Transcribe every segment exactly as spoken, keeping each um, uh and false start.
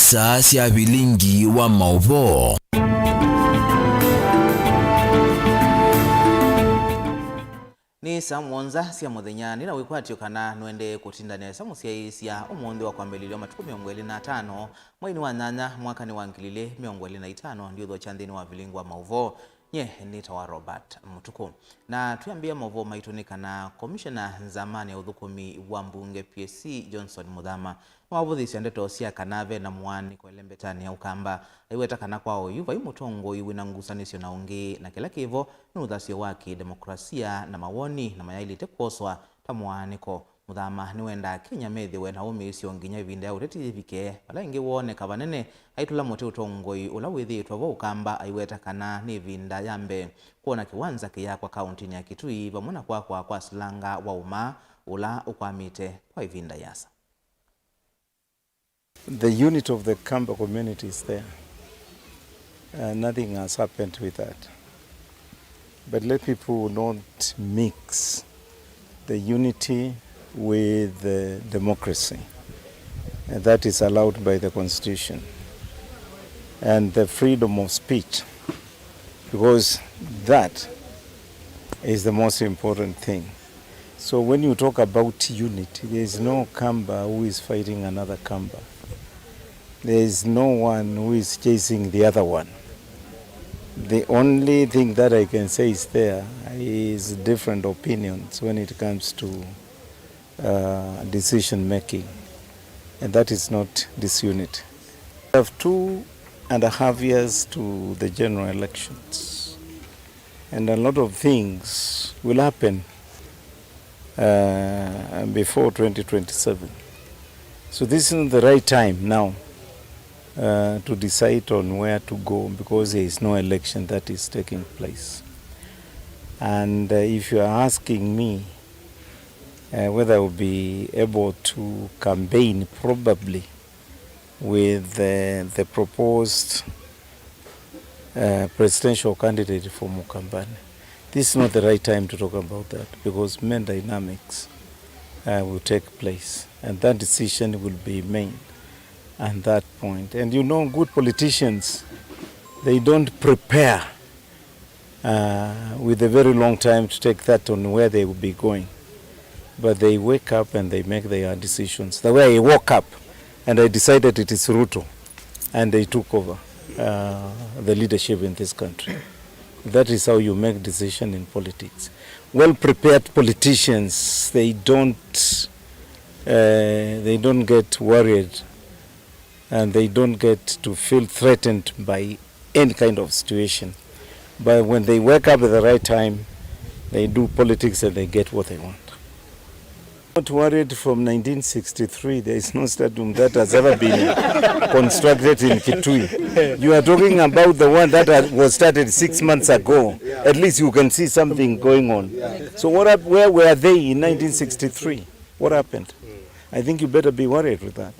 Saa sya vilingi wa maũvoo. Nĩ saa mũonza sya mũthenya, nĩ na wĩkwatyo kana nũendee kũtinda nesa mũsyaĩĩsya ũmũnthĩ wa kwambĩlĩlya wa matukũ mĩongo ĩlĩ na atano, mweinĩ wa nyanya, mwakanĩ wa ngili ilĩ mĩongo ĩlĩ na itano, ndiũthokya nthĩnĩ wa vilingi wa maũvoo. Nyie nĩtawa Robert Mũtukũ. Na twĩambĩĩa maũvoo maitũ nĩ kana komishena nzamanĩ ya ũthũkũmi wa mbunge P S C Johnson Mũthama nĩwavũthĩsya ndeto sya kana ve na mũaanĩko ĩlembetanĩ ya Ũkamba. Aiweta kana kwa oyu vai mũtongoi wĩ na ngusanĩsyo na ũngĩ, na kĩla kĩ vo nĩ ũthasyo wa kĩdemokrasia na mawoni na mayaĩlĩte kwoswa ta mũaanĩko. Mũthama nĩwendaa Kenya methĩwe na ũmĩĩsyo nginya ĩvinda ya ũteti yĩvike, vala ĩngĩ wooneka vanene aitũla mũtĩ ũtongoi ũla wĩthĩĩtwe vo Ũkamba. Aiweta kana nĩ ĩvinda ya mbee kwona kĩwanza kĩyakwa kaũntĩnĩ ya Kitui vamwe na kwakwa kwa silanga wa ũmaa ũla ũkwamĩte kwa ĩvinda yĩasa. The unit of the Kamba community is there. Uh, nothing has happened with that. But let people not mix the unity with the democracy, uh, that is allowed by the constitution and the freedom of speech, because that is the most important thing. So when you talk about unity, there is no Kamba who is fighting another Kamba. There is no one who is chasing the other one. The only thing that I can say is there is different opinions when it comes to, uh, decision making, and that is not disunity. We have two and a half years to the general elections, and a lot of things will happen, uh, before twenty twenty-seven. So this is not the right time now, uh, to decide on where to go, because there is no election that is taking place. And, uh, if you are asking me, uh, whether I will be able to campaign, probably with the, the proposed, uh, presidential candidate from Ukambani. This is not the right time to talk about that, because many dynamics, uh, will take place, and that decision will be made at that point. And you know, good politicians, they don't prepare uh, with a very long time to take that on where they will be going. But they wake up and they make their decisions. The way I woke up and I decided it is Ruto, and they took over, uh, the leadership in this country. That is how you make decision in politics. Well-prepared politicians, they don't, uh, they don't get worried and they don't get to feel threatened by any kind of situation. But when they wake up at the right time, they do politics and they get what they want. Not worried from nineteen sixty-three, there is no stadium that has ever been constructed in Kitui. You are talking about the one that had- was started six months ago. At least you can see something going on. So what hap- where were they in nineteen sixty-three? What happened? I think you better be worried with that.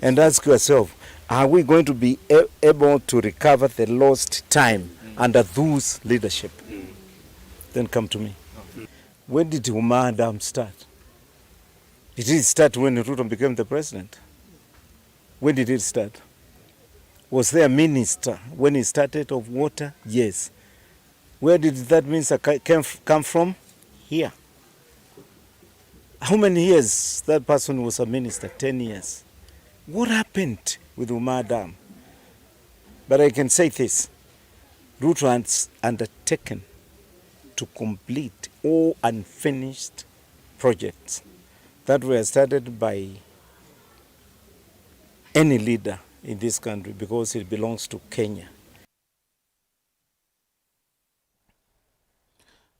And ask yourself, are we going to be a- able to recover the lost time under whose leadership? Then come to me. When did Umaa Dam start? Did it start when Ruto became the president? When did it start? Was there a minister when he started of water? Yes. Where did that minister ca- came f- come from? Here. How many years that person was a minister? Ten years. What happened with Umaa Dam? But I can say this, Ruto has undertaken to complete all unfinished projects that were started by any leader in this country, because it belongs to Kenya.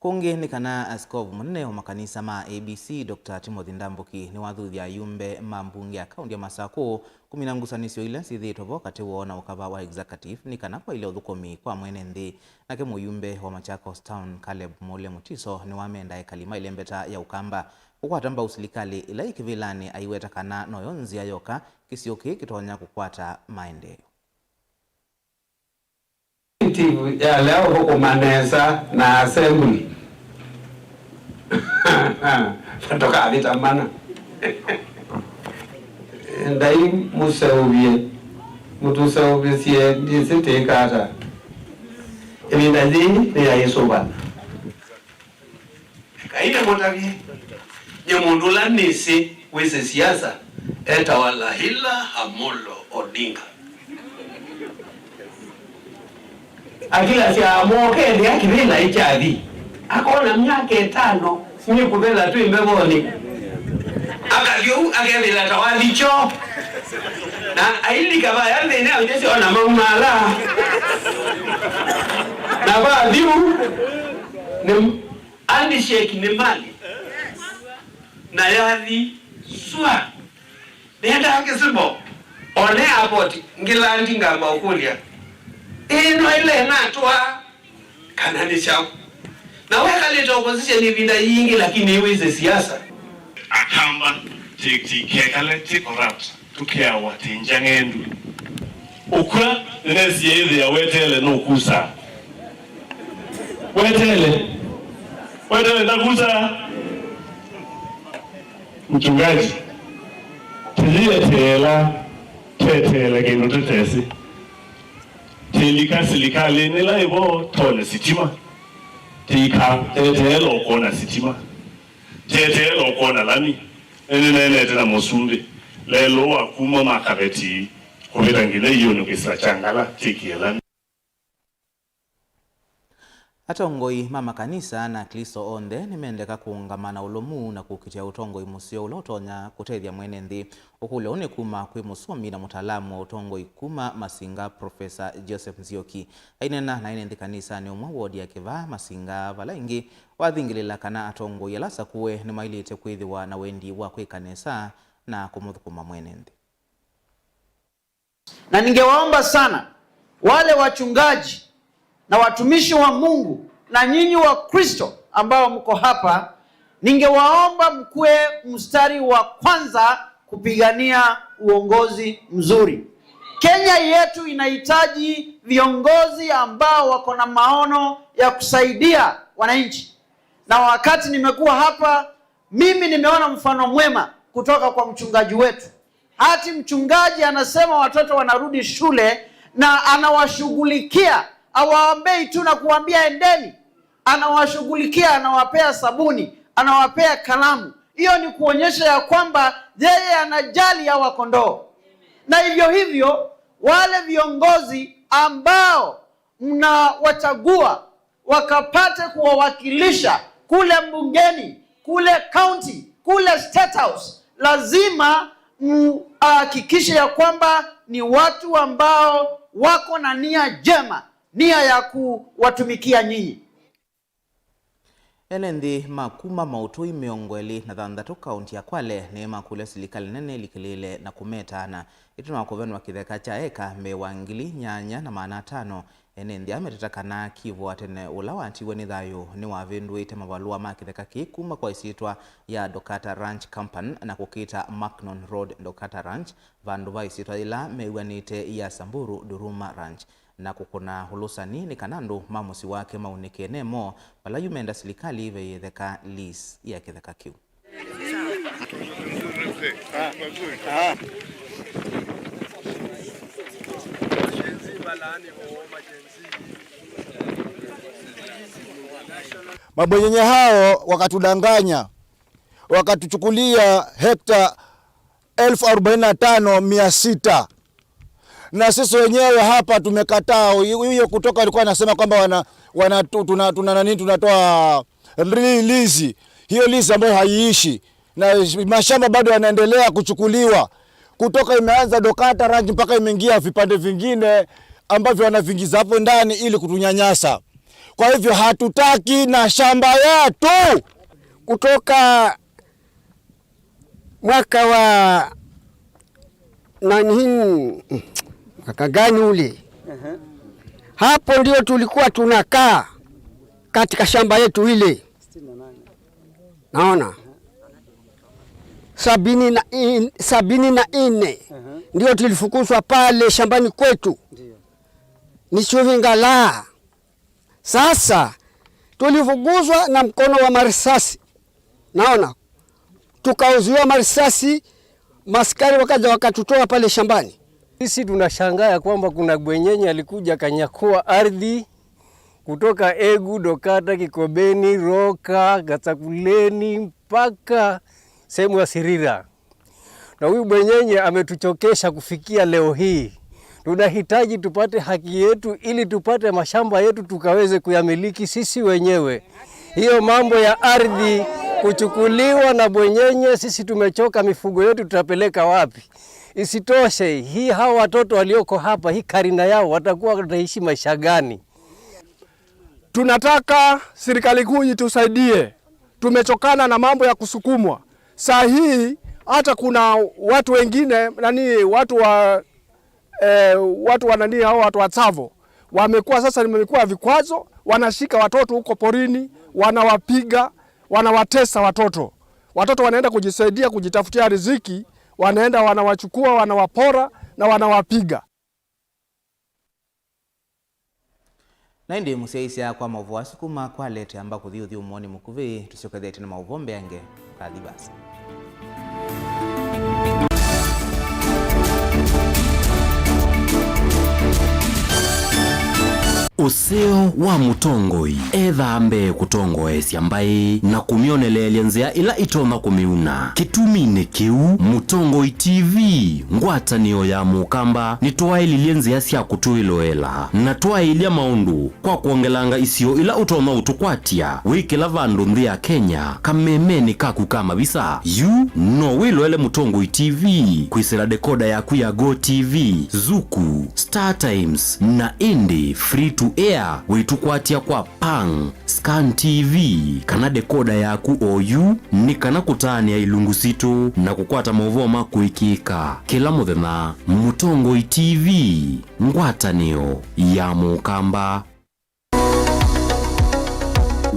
Kũngĩ nĩ kana asikovu mũnene wa makanisa ma A B C, Doctor Timothy Ndambuki, nĩwathuthya ayumbe ma mbunge ya kaunti ya Masakũ kũmina ngusanĩsyo ila syĩthĩĩtwe vo katĩ woo na ũkava wa executive nĩ kana kwaĩle ũthũkũmi kwa mwene nthĩ. Nake mũyumbe wa Machakos Town, Caleb Mũle Mutiso, nĩwamenda ekali ma ĩlembeta ya Ũkamba kũkwata mbau silikalĩ ĩla yĩ kĩvĩlanĩ, aiweta kana noyo nzĩa yoka kĩsio kĩĩ kĩtonya kũkwata maendeeo. Executive yalea ũthũkũma nesa na assembly. Tũkavĩta mana. Endai mũseũvye Mũtũseũvĩsye, ndyĩsĩ twĩka ata. Ĩvinda yĩĩ nĩ ya ĩsũvana. Ekai nĩmũtavye, nyie mũndũ ũla nĩsĩ wĩsĩ siasa etawa Raila Amolo Odinga. Akilasya mokethĩa kĩvĩla ĩkyathi, akona myaka ĩtano nĩkũthela twĩ mbevonĩ. Akathi ũu akethĩla ta wathi kyoo. Na ailika vaya nthĩnĩ aũnyĩsya ona maumaala. Na vathi ũu nĩ handshake nĩ mali. Na yathi sua. Nĩendaa kĩsimo, one airport, Ngilandi ngamba ũkũlya, ĩno ĩle natwaa kana nĩ kyaũ? Na wekalĩte opposition ĩvinda yingĩ, lakini nĩwĩsĩ siasa. Akamba, ti, ti kekale, ti corrupt, tũkeawa, ti njang'endu. Ũkw'a, nĩnesie ĩthĩa wetele nũkusa. Wetele. Wetele ndakusa. Mchungaji, tĩyĩeteela, tweteele kĩndũ tũtesĩ. Tĩlika silikalĩnĩ ĩla ĩvo tone sitima. Tĩika, teteela ũkwona sitima. Teteela ũkwona lami. Nĩnĩneenete na mũsumbĩ lelũ wa kuma Makaveti kũvĩta nginya iũnĩ kĩsila kya Ngala, tĩkie lami. Atongoi ma makanisa na Aklĩsto onthe nĩmendeka kũũngama na ũlũmu na kũkitĩa ũtongoi mũseo ũla ũtonya kũtethya mwene nthĩ. Ũkũlyo ũũ nĩ kuma kwĩ mũsomi na mũtaalamu wa ũtongoi kuma Masinga, Professor Joseph Nzioki. Aineena na ene nthĩ kanisanĩ ũmwe wodi ya Kĩvaa, Masinga, vala ĩngĩ wathingĩlĩla kana atongoi ala asakũe nĩmaĩlĩte kwĩthĩwa na wendi wa kwĩka nesa na kũmũthũkũma mwene nthĩ. Na ningewaomba sana wale wachungaji na watumishi wa Mungu na nyinyi wa Kristo ambao mko hapa, ningewaomba mkuwe mstari wa kwanza kupigania uongozi mzuri. Kenya yetu inahitaji viongozi ambao wako na maono ya kusaidia wananchi. Na wakati nimekuwa hapa, mimi nimeona mfano mwema kutoka kwa mchungaji wetu. Hati mchungaji anasema watoto wanarudi shule na anawashughulikia, hawaombei tu na kuwaambia endeni. Anawashughulikia, anawapea sabuni, anawapea kalamu. Hiyo ni kuonyesha ya kwamba yeye anajali hawa kondoo. Na hivyo hivyo, wale viongozi ambao mnawachagua wakapate kuwawakilisha kule mbungeni, kule county, kule State House, lazima muhakikishe ya kwamba ni watu ambao wako na nia njema, nia ya kuwatumikia nyinyi. Ene nthĩ ma kuma maũtũi mĩongo ĩlĩ na thanthatũ kaunti ya Kwale nĩmakũlya silikalĩ nene ĩlikĩlĩĩle na kũmetaana ĩtina wa kũvenwa kĩtheka kya eka mbee wa ngili nyanya na maana atano. Ene nthĩ aa meteta kana Kivu wa tene ũla watiwe nĩ thayũ nĩwavĩndũĩte mavalũa ma kĩtheka kĩĩ kuma kwa ĩsyĩtwa ya Dokata Ranch Company na kũkĩta Macnon Road Dokata Ranch, vandũ va ĩsyĩtwa yĩla mew'anĩte ya Samburu Duruma Ranch, na kũkũna ũlũsani nĩ kana andũ ma mũsyĩ wake maunĩke nemo, vala yu menda silikalĩ ĩvei ĩtheka lease ya kĩtheka kĩu. Mabwenyenye hao wakatudanganya, wakatuchukulia hekta elfu arobaini na tano mia sita. Na sisi wenyewe hapa tumekataa. Huyo kutoka alikuwa anasema kwamba wana, wana, tu-, tuna, tuna nani, tunatoa li-, lease. Hiyo lease ambayo haiishi. Na mashamba bado yanaendelea kuchukuliwa. Kutoka imeanza Dokata Ranch mpaka imeingia vipande vingine ambavyo wanavingiza hapo ndani ili kutunyanyasa. Kwa hivyo hatutaki na shamba yetu. Kutoka mwaka wa nani, mwaka gani ule? Hapo ndio tulikuwa tunakaa katika shamba yetu ile. Naona. Sabini na in-, sabini na nne. Ndio tulifukuzwa pale shambani kwetu. Ni Chuvingala. Sasa, tulifukuzwa na mkono wa marisasi. Naona, tukauziwa marisasi, maskari wakaja wakatutoa pale shambani. Sisi tunashangaa ya kwamba kuna bwenyenye alikuja akanyakua ardhi kutoka Egu, Dokata, Kikobeni, Roka, Gatsakuleni mpaka sehemu ya Sirira. Na huyu bwenyenye ametuchokesha kufikia leo hii. Tunahitaji tupate haki yetu ili tupate mashamba yetu tukaweze kuyamiliki sisi wenyewe. Hiyo mambo ya ardhi kuchukuliwa na bwenyenye, sisi tumechoka, mifugo yetu tutapeleka wapi? Isitoshe, hii, hawa watoto walioko hapa, hii karina yao, watakuwa wanaishi maisha gani? Tunataka serikali kuu itusaidie. Tumechokana na mambo ya kusukumwa. Saa hii hata kuna watu wengine, nani, watu wa, eh, watu wa nani, hao watu wa Tsavo wamekuwa sasa, wamekuwa vikwazo, wanashika watoto huko porini, wanawapiga, wanawatesa watoto. Watoto wanaenda kujisaidia, kujitafutia riziki, wanaenda wanawachukua, wanawapora na wanawapiga. Na ĩndĩ mũsyaĩĩsya kwa maũvoo asu kuma kwa Lete amba kũthi ũthyũmũonĩ mũkuvĩ, tũsyokethete na maũvoo mbeange, kathi vasa. Ũseo wa mũtongoi ethaa mbee kũtongoesya mbaĩ na kũmyoneleelya nzĩa ĩla ĩtonya kũmĩuna. Kĩtuminĩ kĩu, Mũtongoi T V, ngwatanĩo ya Mũkamba, nĩtwaĩlilye nzĩa sya kũtwĩloela na twaĩlya maũndũ kwa kwongelanga isio ila ũtonya ũtũkwatya wĩ kĩla vandũ nthĩ ya Kenya, kamemenĩ kaku ka mavisa. Yu no wĩloele Mũtongoi T V kwĩsĩla dekoda yaku ya Go T V, Zuku, Star Times, na ĩndĩ free to air wĩtũkwatya kwa Pang, Scan T V, kana dekoda yaku oyu, nĩ kana kũtaanĩa ilungu sitũ na kũkwata maũvoo ma kũĩkĩĩka kĩla mũthenya. Mũtongoi T V, ngwatanĩo ya Mũkamba.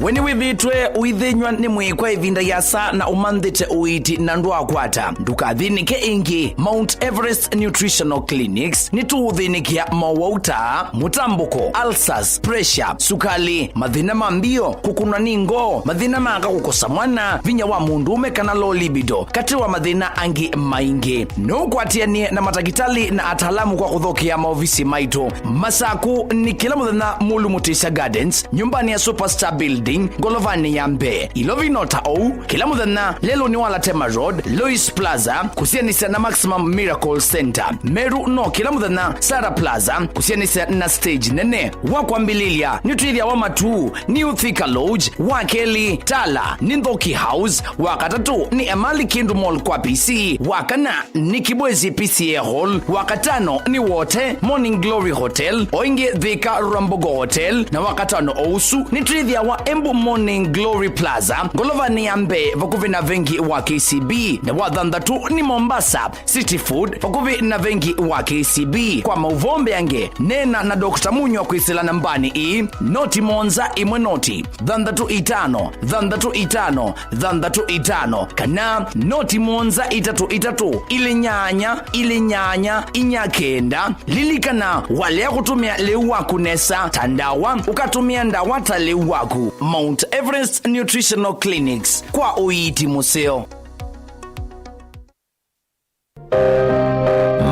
We nĩwĩthĩĩtwe ũithĩnyw'a nĩ mwĩĩ kwa ĩvinda yĩasa na ũmanthĩte ũiiti na ndwaakwata? Ndũkathĩnĩke ĩngĩ. Mount Everest Nutritional Clinics nĩtũũthĩnĩkĩa mowau ta mũtambũko, ulcers, pressure, sukali, mathĩna ma mbio, kũkũnwa nĩ ngoo, mathĩna ma aka kũkosa mwana, vinya wa mũndũũme kana low libido, katĩ wa mathĩna angĩ maingĩ. No ũkwatĩanĩe na matakĩtalĩ na ataalamu kwa kũthokea maovisi maitũ. Masaku nĩ kĩla mũthenya Mulu Mutisya Gardens, nyũmbanĩ ya Superstar Building, ngolovanĩ ya mbee. Ilovi no ta ũu, kĩla mũthenya lelũnĩ wa Latema Road, Lois Plaza, kũsianĩsya na Maximum Miracle Center. Meru no kĩla mũthenya Sarah Plaza, kũsianĩsya na stage nene. Wa kwambĩlĩlya, nĩtwĩthĩawa Matuu, New Thika Lodge, wa kelĩ, Tala, nĩ Nthoki House, wa katatũ, nĩ Emali Kindu Mall kwa P C, wa kana, nĩ Kibwezi P C A Hall, wa katano nĩ Wote Morning Glory Hotel, o ĩngĩ Thika Rwambogo Hotel, na wa katano o ũsu nĩtwĩthĩawa Embu Morning Glory Plaza, ngolovanĩ ya mbee vakuvĩ na vengi wa K C B, na wa thanthatũ nĩ Mombasa City Food vakuvĩ na vengi wa K C B. Kwa maũvoo mbeange, neena na Doctor Munywa kwĩsĩla nambanĩ ĩĩ, noti mũonza ĩmwe noti, thanthatũ itano, thanthatũ itano, thanthatũ itano, kana noti mũonza itatũ itatũ, ilĩ nyanya, ilĩ nyanya, inya kenda. Lilikana, walea kũtũmĩa lĩu waku nesa ta ndawa, ũkatũmĩa ndawa ta lĩu waku. Mount Everest Nutritional Clinics, kwa ũiiti mũseo.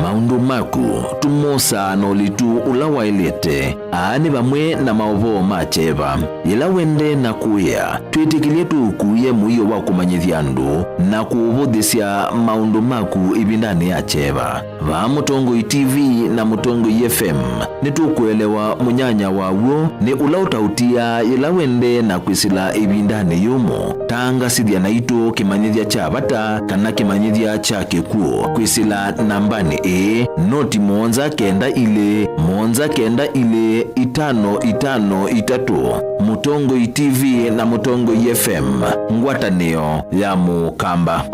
Maũndũ maku tũmosaa na ũlitu ũla waĩlĩte. Aa nĩ vamwe na maũvoo ma kyeva. Yĩla wendee na kũĩa, twĩtĩkĩlye tũũkuĩe mũio wa kũmanyĩthya andũ na kũũvũthĩsya maũndũ maku ĩvindanĩ ya kyeva. Vaa Mũtongoi T V na Mũtongoi F M, nĩtũkũelewa mũnyanya wa w'o nĩ ũla ũtaũtiaa yĩla wendee na kwĩsĩla ĩvindanĩ yũmũ. Tangasĩthya naitũ kĩmanyĩthya kya vata kana kĩmanyĩthya kya kĩkw'ũ kwĩsĩla nambanĩ ĩĩ, noti mũonza kenda ilĩ, mũonza kenda ilĩ, itano itano itatũ. Mũtongoi T V na Mũtongoi F M, ngwatanĩo ya Mũkamba.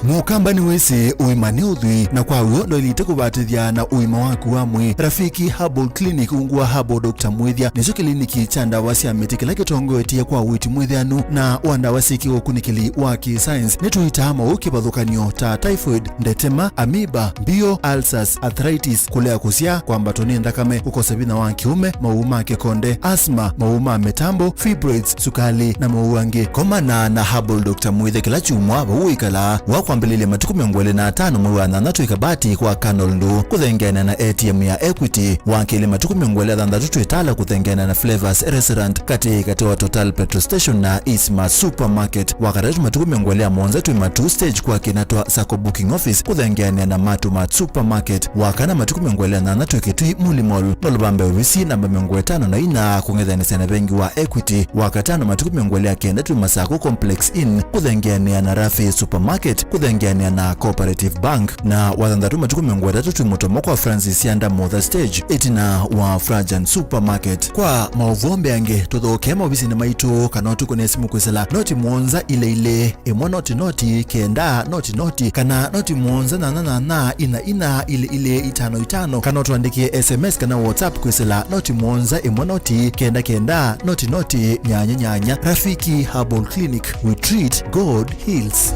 Mũkamba nĩwĩsĩ ũima nĩ ũthwii, na kwa w'o ndwaĩlĩte kũvatĩthya na ũima waku wa mwĩĩ. Rafiki Herbal Clinic, ungu wa Herbal Doctor Mwĩthya, nĩkyo kĩliniki kya ndawa sya mĩtĩ kĩla kĩtongoetye kwa ũiiti mwĩthĩanu na wa ndawa syĩ kĩũkunĩkĩli wa kĩ-science. Nĩtũitaa maũũ kĩvathũkany'o ta typhoid, ndetema, amoeba, mbio, ulcers, arthritis, kũlea kũsyaa, kwambatwa nĩ nthakame, kũkosa vinya wa kĩũme, maũũ ma kĩkonde, asthma, maũũ ma mĩtambo, fibroids, sukali, na maũũ angĩ. Komana na Herbal Doctor Mwĩthya kĩla kyumwa vau ũikalaa, wakwambĩlĩlya matukũ mĩongo ĩlĩ na atano mwei wa thanthatũ ĩkabati kwa Canal Ndũ, kũthengeana na A T M ya Equity, wa kelĩ matukũ mĩongo ĩlĩ na thanthatũ twĩ Tala kũthengeana na Flavors Restaurant, katĩ katĩ wa Total Petrol Station na Isma Supermarket, wa katatũ matukũ mĩongo ĩlĩ na mũonza twĩ Matuu Stage kwa kĩna twa Sacco Booking Office kũthengeanĩa na Matuu Mart Supermarket, wa kana matukũ mĩongo ĩlĩ na nyanya twĩ Kitui Muli Mall, no lũvambe ovisi namba mĩongo ĩtano na inya kũng'ethanĩsya na vengi wa Equity, wa katano matukũ mĩongo ĩlĩ na kenda twĩ Masako Complex Inn kũthengeanĩa na Rafi Supermarket kũthengeanĩa na Cooperative Bank, na wa thanthatũ matukũ mĩongo ĩtatũ twĩ Mũtomo kwa Francis Yanda Motha Stage ĩtina wa Frajan Supermarket. Kwa maũvoo mbeange, tũthokee maovisinĩ maitũ kana ũtũkũne simũ kwĩsĩla noti mũonza ilĩ ilĩ, ĩmwe noti noti, kenda noti noti, kana noti mũonza nyanya nyanya, ina ina, ilĩ ilĩ, itano itano, kana ũtũandĩkĩe S M S kana WhatsApp kwĩsĩla noti mũonza, ĩmwe noti, kenda kenda, noti noti, nyanya nyanya. Rafiki Herbal Clinic, we treat, God heals.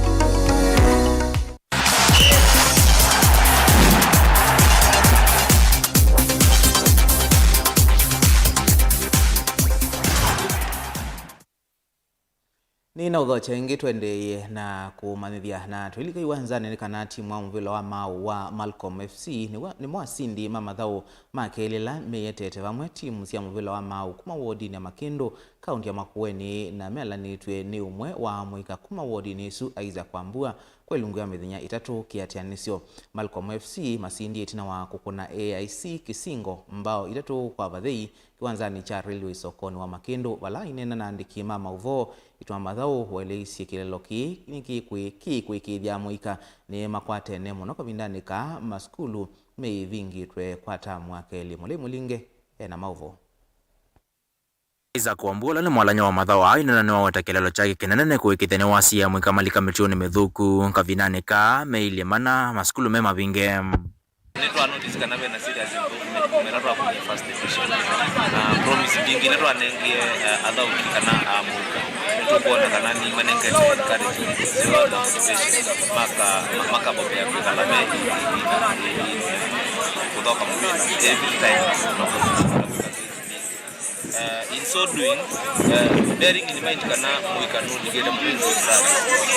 Nĩ na ũthokya ĩngĩ tũendeeye na kũmanyĩthya na tũilika iwanzanĩ nĩ kana timu wa mũvĩla wa maaũ wa Malcolm F C nĩwa-, nĩmo asindi ma mathaũ ma kelĩ ala meyetete vamwe timu sya mũvĩla wa maaũ kuma wodinĩ ya Makĩndũ, kaũnti ya Makueni, na mealanĩtw'e nĩ ũmwe wa amũika kuma wodinĩ ĩsu, Isaac Wambua, kwa ilungu ya mĩthenya ĩtatũ kĩatĩanĩsyo. Malcolm F C masindie ĩtina wa kũkũna A I C Kisingo mbao itatũ kwa vathei kĩwanzanĩ kya Railway sokonĩ wa Makĩndũ, vala aineena na andĩki ma maũvoo, ĩtwa mathaũ waeleisye kĩlelo kĩĩ nĩkĩkwĩ-, kĩkwĩkĩĩthya amũika nĩmakwatene mũno kavindanĩ kaa masukulu meĩvingĩtwe kwa tamu wa kelĩ. Mũlei Mũlinge ena maũvoo. Isaac Wambua, ũla nĩ mwalany'a wa mathaũ aa, aineena nĩwaweta kĩlelo kyake kĩnene nĩ kũĩkĩĩthya nĩwasiĩĩa amũika malika mĩtuonĩ mĩthũku kavindanĩ kaa meilye mana masukulu me mavinge. Nĩtwa notice kana vena serious improvement kuma ĩla twakumya first edition. Na promise mbingĩ ila twanengie, eh, athaũki kana amũika, nĩtũkwona kana nĩmanengete encouragement, zero motivation, maka-, ma-, makavovea kwĩkala me kũthoka mũvĩla every time. Uh, in so doing, uh, bearing in mind kana mũika nũlikĩte mũndũ that,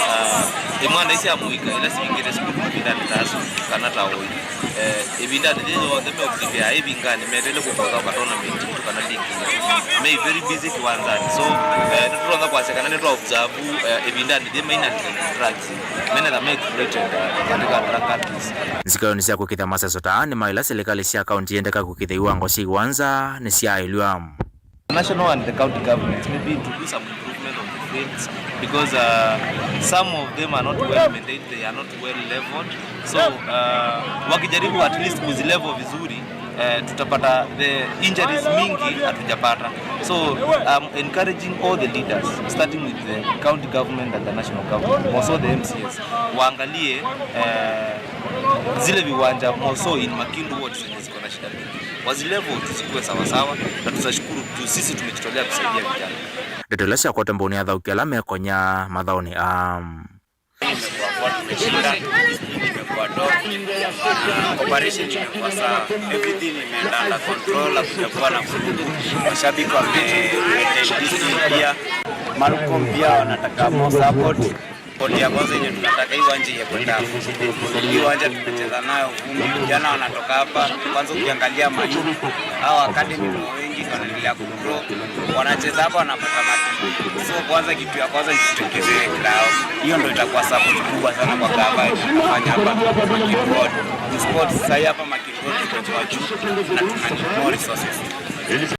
uh, ĩmwana isi ya mũika ila sivingĩte sukulu mavindanĩ ta asu kana ta oyu, uh, ĩvindanĩ yĩĩ yonthe meũkilĩa ĩvinganĩ metele kũkotha ka tournament tu kana league, me very busy kĩwanzanĩ. So, uh, nĩtũtonya kwasya kana nĩtwa observe, uh, ĩvindanĩ yĩĩ maina drugs, menetha me exploited, uh, katika drug addicts. Nzikaonĩ sya kũkitha maseso ta aa nĩ maila silikalĩ sya kaunti yendeka kũkitha iwango sya iwanza nĩsyaaĩlw'a. National and the county governments maybe to do some improvement on the fields because, uh, some of them are not well maintained, they are not well leveled. So, uh, wakijaribu at least kuzilevel vizuri, eh, tutapata the injuries mingi hatujapata. So, I'm encouraging all the leaders, starting with the county government and the national government, also the M C As, waangalie, eh, zile viwanja more so in Makindu ward zenye ziko na shida mingi. Wazilevel zikuwe sawasawa, na tutashukuru juu sisi tumejitolea kusaidia vijana. Ndeto ila syakwata mbaũnĩ athaũki ala mekonya mathaũnĩ aa. Imekuwa poa, tumeshinda, imekuwa top. Ah, operation imekuwa sawa. Everything imeenda under control, hakujakuwa na vurugu. Mashabiki wame-, wamediscipline pia. Malcolm pia wanataka more support. Support ya kwanza yenye tunataka, hii uwanja iwekwe damu. Hii uwanja tumecheza nayo vumbi. Vijana wanatoka hapa, kwanza ukiangalia mayouth, hawa academy ni wengi, wanaendelea kugrow. Wanacheza hapa, wanapata matimu. So kwanza, kitu ya kwanza ni tutengeneze ground. Hiyo ndio itakuwa support kubwa sana kwa gava yenye tunafanya hapa Makini Road. Sports sahii hapa Makini Road tuko juu na tuna need more resources.